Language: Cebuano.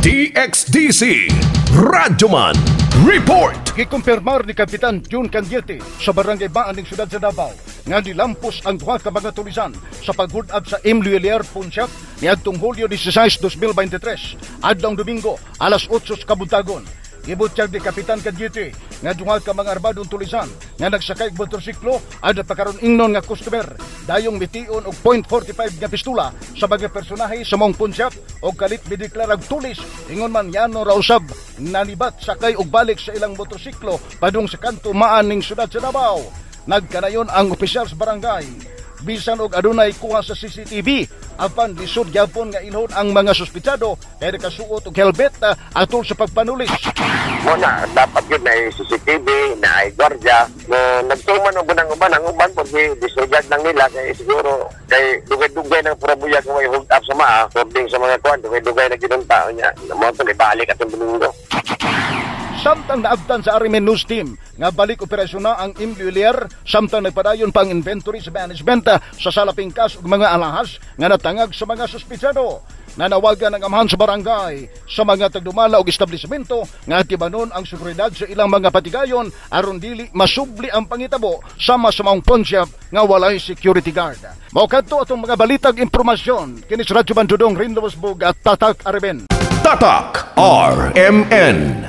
DXDC Radyoman Report. Gikumpirmar ni Kapitan June Candiete sa Barangay Maan ning syudad sa Davao nga nilampos ang duha ka mga tulisan sa pag-hold up sa M. Lhuillier Pawnshop niadtong Hulyo 16, 2023, adlawng Domingo, alas 8 sa kabuntagon. Gibutyag ni Kapitan Candiete nga duha ka mga armadong tulisan nga nagsakay og motorsiklo ang napakaron ingnon nga customer dayong mitiun og .45 nga pistola sa mga personahe sa maong pawnshop og kalit mideklara og tulis, ingon man yano ra usab nanibat sakay og balik sa ilang motorsiklo padung sa kanto Maan ning syudad sa Davao. Nagkanayon ang opisyal sa barangay, bisan og adunay kuha sa CCTV, apan lisod gyapon nga ilhon ang mga suspitsado kay nakasuot og helmet atol sa pagpanulis. Mo na dapat yun na CCTV na ay gwardiya no nagtuman og unang uban ang uban pag disregard lang nila kay siguro kay dugay-dugay ng pura buyag kung may hold up sa maa according sa mga kuan, dugay-dugay na ginunta niya mo to ibalik atong Domingo. Samtang naabtan sa RMN News Team nga balik operasyon na ang M. Lhuillier samtang nagpadayon pa ang inventory sa management sa salaping cash ug mga alahas nga natangag sa mga suspitsado. Nanawagan ang amahan sa barangay sa mga tagdumala og establishmento nga atibanon ang seguridad sa ilang mga patigayon aron dili masubli ang pangitabo sama sa maong pawnshop nga walay security guard. Mao kadto atong mga balitag impormasyon kini sa Radyo Bandudong Rinlo Bug at Tatak RMN. Tatak RMN.